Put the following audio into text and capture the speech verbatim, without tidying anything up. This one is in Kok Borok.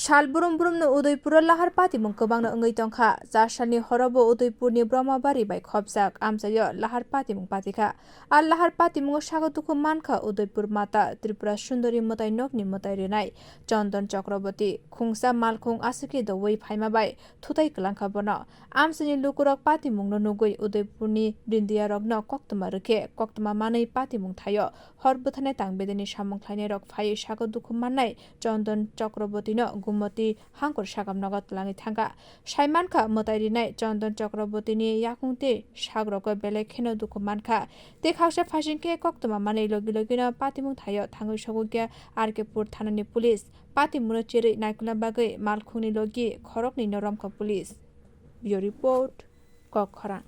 Sal brum brumno Udaipuro lahar patimung kwbangno wngwi tongkha. Cha salni horobo Udaipurni Brahmabari bai khopjak amchaio lahar patimung patikha. A lahar patimungo sago dukhu mankha Udaipur Mata, Tripura Sundori mwtai nokni mwtai rinai Chondon Chakraborty. Khungsa malkhung aswkhe doui phaima bai thutai kwlangkha bono. Amchaini lukurok patimungno nugwi Udaipurni brindiyarokno koktwma rwkhe koktwma manwi patimung thaio hor bwtharnai tang bedeni samung khlainairok phaiwi sago dukhu mannai Chondon Chakrabortyno Gumoti hangkor sagam nogo twlangwi thangkha. Saimankha, mwtai rinai Chondon Chakrabortyni yakung tei sagrogo belai kheno dukhu mankha. Tei khaksa phaising khe koktwma manwi logi logino patimung thaio thangwi sogwi khe R K Pur thanani police. Patimungno cherwi naikolna bagwi malkhungni logi khoroknwino romkha police. Bureau Report, Kok Khorang.